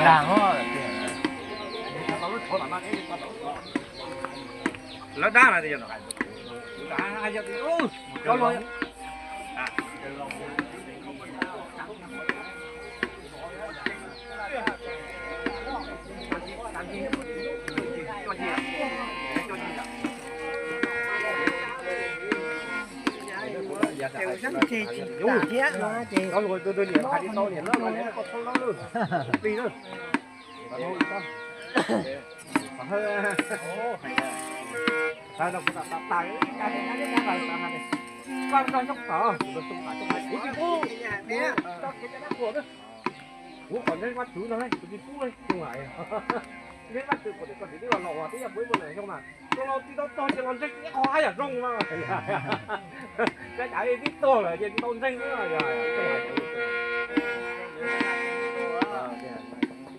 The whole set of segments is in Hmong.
Lawv dab no, lawv dab no. Kuv kom neb Vaj Tswv no, kuv tsis pub li, xyoo hais. Neb Vaj Tswv kuv tias koj txiv twb los los uas twb yog kuv ib puas lwm xyoo mas, xyoo no tsis tau tuag ces los ntseeg ib qho haj yam zoo no. Koj cas tib tuag lawm ces tsis tau ntseeg xwb no.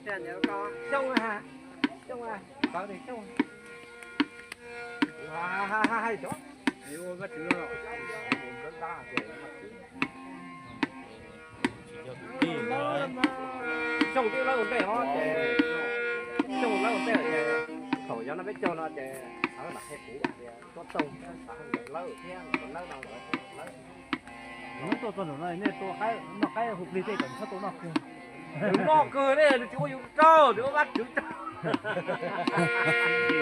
Xyoo, xyoo, xyoo. Xyoo twb lawb ua ntej os ces, xyoo lawb ua ntej ces thaum yog no peb caug no ces xav mam qhia kuv tias tuaj txog xav hais lawb thiab lawb no lawb. Nws tuaj txog nraum no nej tua qaib noj qaib hu plig tej kom txhob tua noj kawg. Nws noj kawg ne, nws tsis ua yus rau, nws ua Vaj Tswv rau.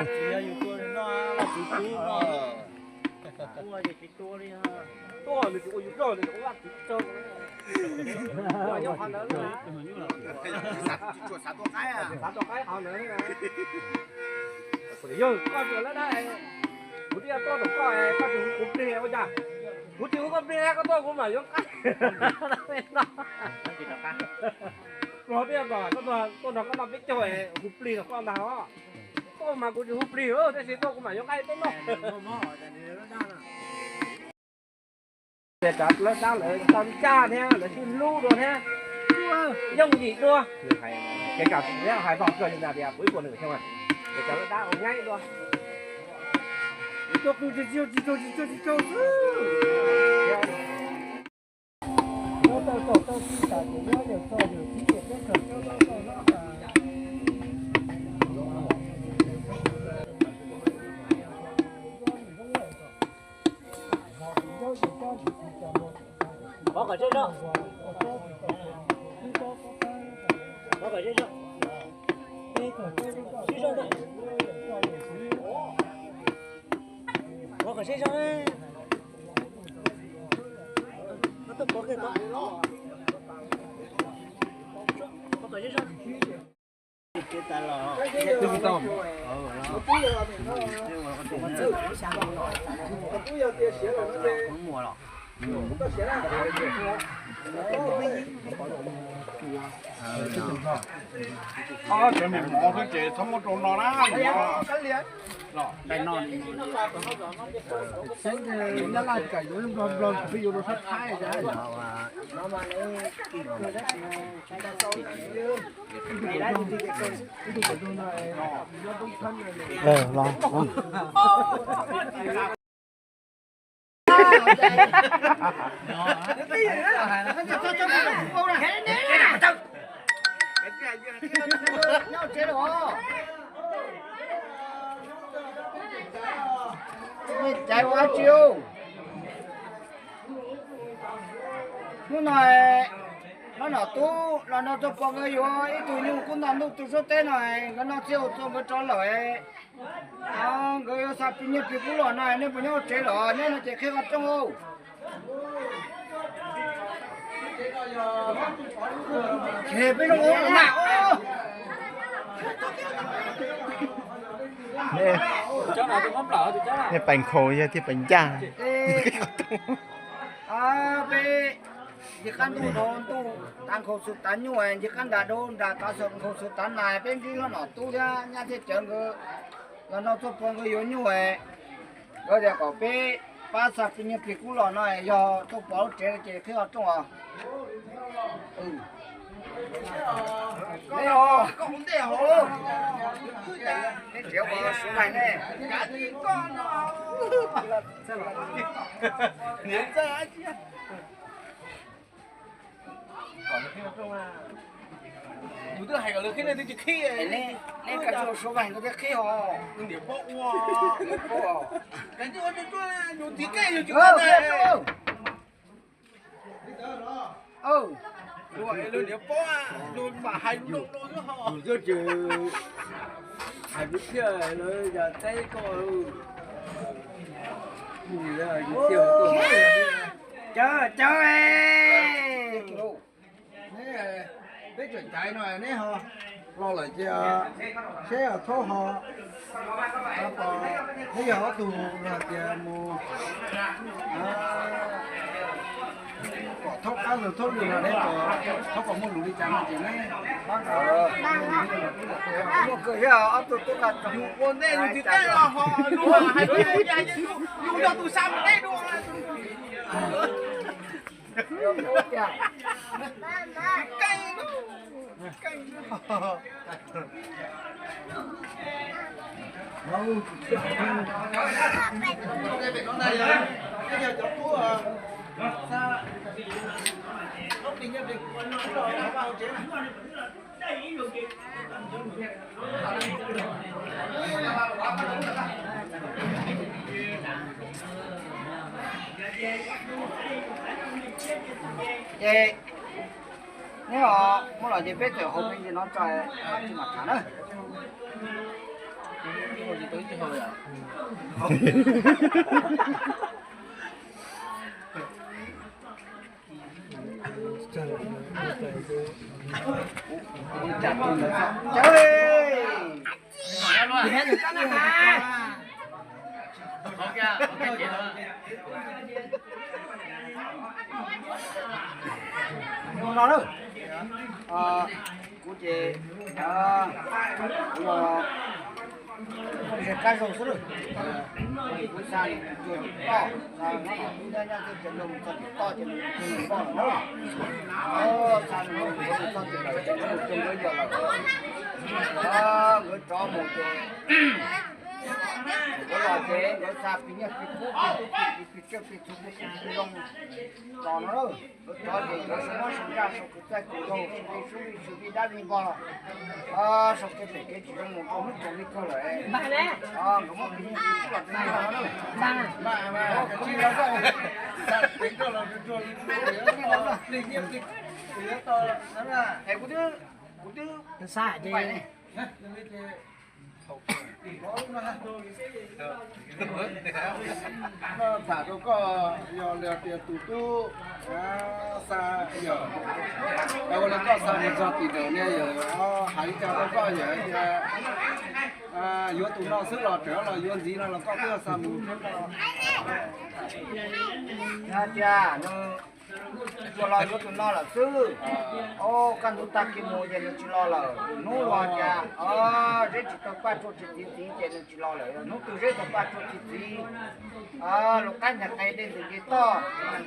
Tsis yog yus tua nws noj, Vaj Tswv tub no. Ua ces tsis tua li. Tuaj nws tsis ua yus rau, nws ua Vaj Tswv rau. Nyob qhov ntawd, xav tua qaib, xav tua qaib qhov ntawd. Yog koj tsis lawb dab, kuv twb yog tuaj rau koj, koj tsis hu kuv plig ua cas? Kuv tsis hu koj plig, koj tuaj kuv mam yuav qaib. Kuv twb yog kom koj tuaj nrog koj noj peb caug, hu plig rau koj ntag os. Koj mas kuv tsis hu plig, tab sis tuaj kuv mam yuav qaib peb noj. Ces cov lawv dab lawv tau ncaj thiab lawv sib hlub dua thiab yooj yim dua. Ces kom hais vog kawg li tias kuv ib puas nws xyoo, ces cov lawv dab ua nyaib dua. Tuaj qw tsis tsaug tsis tsaug tsis tsaug tsis tsaug xwb. Pov kom seb zoo. Pov kom seb zoo. Sib zoo ntag. Pov kom seb zoo. Pov kom seb zoo. Cov niam mov xwb ces txhob muab rau no na. Nyab Laj kam yuav nplog nplog pheej yuav rau sab Thaib. Caiv ua dab tsi? Hnub no, no nom tub los no txog pom nkawd yuav ib tug nyuj kub nto ntuj tu suab teb no, nkawd no txij hauv txog nkawd rov lawm. Nkawd yuav xa plig nyiaj plig kub los no, nej puas nyob hauv tsev los nyob no ces qhia qhov rooj. Nej pais nkhaus yog thiaj pais ncaj. Peb ncig qab ntuj dhau ntuj, tav nkhaus xwb tav nyuj, ncig qab nram dhau nram, tav nkhaus xwb tav nas, peb ntsib hlob nom tub thiab nyab thiab cawv nkawd los no txog pom nkawd yuav nyuj, nkawd tias kom peb pab xa plig nyiaj plig kub los no, yog txog pom lub tsev no ces qhib qhov rooj os. Yus twb hais kom lawv qhib nej twb tsis qhib. Neb, neb kaj tsuj suav vaig nkawd thiaj qhib os. Niam paub ua. Niam paub os. Yus txiv qej yus tsis Niam paub, yus twb tsis hais lub thiaj lawv yog teb koj. Cawv, cawv. Neb, peb tseem caiv no neb ho los lawm ces seb thaub ho, neb yog ob tug los tias mus kom thaub qab lug thaub lug no neb, thaub kom muaj lus li cas no ces neb pab. Muaj kawg thiab ob tug tub nqa yus ua ntej yus txiv qej los ho, yus hais tias yus yog tus xa mus teb dua. Ces neb os, muab los ces peb txawm hauv me ntsis no tso, tsis mam tham na. No na, kuv ces kuv los ze qab zaug xwb lawm. Kuv xa nws cuag tim toj, xa nyob nyob ces nws mus txog tim toj ces nws mus cuag nws poj lawm na. Xa nws mus cuag nws poj ces nws mus cuag nkawd yawg lawm. Nkawd rov mus ces nkawd los ces nkawd xa pis nyiaj pis kub pis tub pis plig pis tsiaj pis txhu pis qus pis zoo los no. Nkawd rov ces nkawd sau mob sau ntsaj sau kwv txhiaj kwv nraug sau li sub li sw li dab li npog los sau kev phem kev tsis zoo mus rau hnub tsaus li kawg lawm. Nkawd muab pis nyiaj pis kub los tso no. Es kuv twb, kuv twb tham rau koj, yog li tias tus tub xa yawm, ua li koj xa mus txog tim ntawm niag yawm hais li cas rau koj yawm tias yuav tus no xwb los tseem los yuav ntxiv no los koj twb xa mus thiab. Yog tias nws tsuas los yuav tus no lawm xwb, o, kaj ntug tag kis mus ces nws tsis los lawm. Hnub los cas zeb tsis tau paj tsuag tsis txiv ntxiv ces nws tsis los lawm. Hnub twg zeb tau paj tsuag txiv ntxiv, lus qaib ntxhais qe dej ntws nce toj,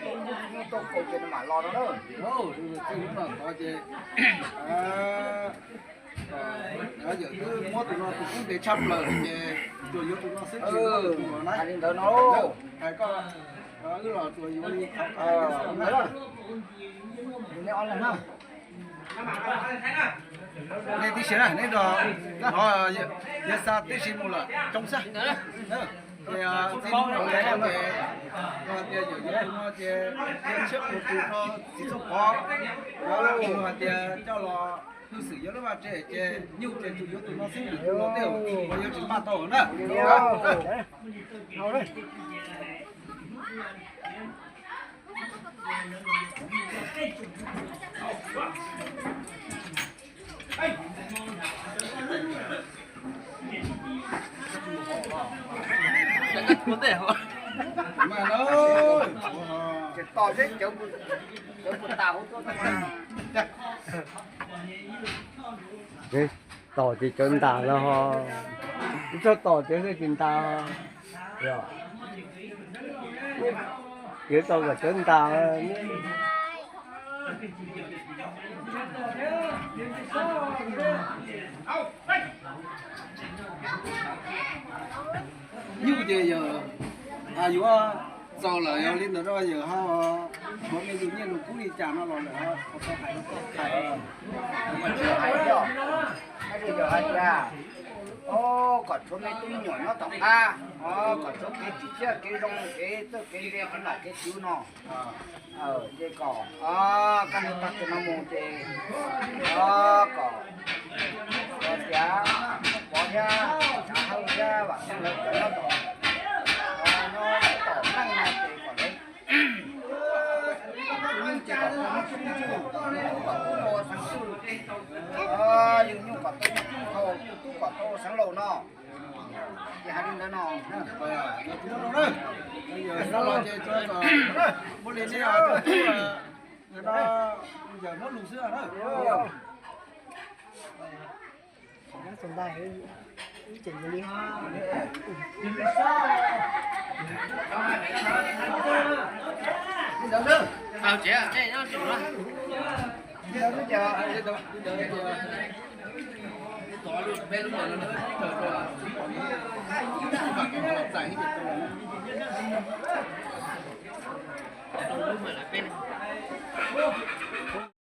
tau kub tau kaus ces nws mam los no na. Ces yawm twb muab tus no tus kub ntev tshaj plaws ces tsuas yuav tus no xwb tsis yuav tus no na. Hais li ntawd no, hais koj, wb los tsuas yuav li qhov ntawd. Nej tib si na, neb nrog no, yawg xa tib si mus lawm tsoo xwb. Ces txij hnub no ces, no tias yawm yuav tus no ces yawg tshiab mus tus no txiv txoj pov, yawg hais tias coj los hwj xwm yawg lub vaj tse ces nyuj ces tsuas yuav tus no xwb, tus no tej uas yuav tsis npaj tau na. Tom ces cawv ntas no ho, txog tom cawv tsis ntas. Yuav tau kom cawv ntas. Nyuj ces yawg yuav txaus lawm, yog li ntawd yawg ho Tshuav me ntsis nyiaj ntsis kub li cas no los lawm, hais rau koj hais. Hais tias, o, kom tshuav me tub me nyuam nyob tom qab, o, kom tshuav kev tsim txiaj kev zoo kev txawj kev ntse kev nom kev tswv no. Ces kom, o, koj niag tag kis no mus ces, o, kom, kom tias, Pov thiab Tsav Hawj thiab Vam Xeeb lawv cov nyob tom, nyob tom neej no ces kom lawv tus nyuj ces kom tau mus tub ntsuj, tus tub kom tau ua xeev tub, yus nyuj kom tau mus tub khau, tus tub kom tau ua xeev laus no. Ces hais li ntawd no. Muab li ne, no yawg muab lus xwb na.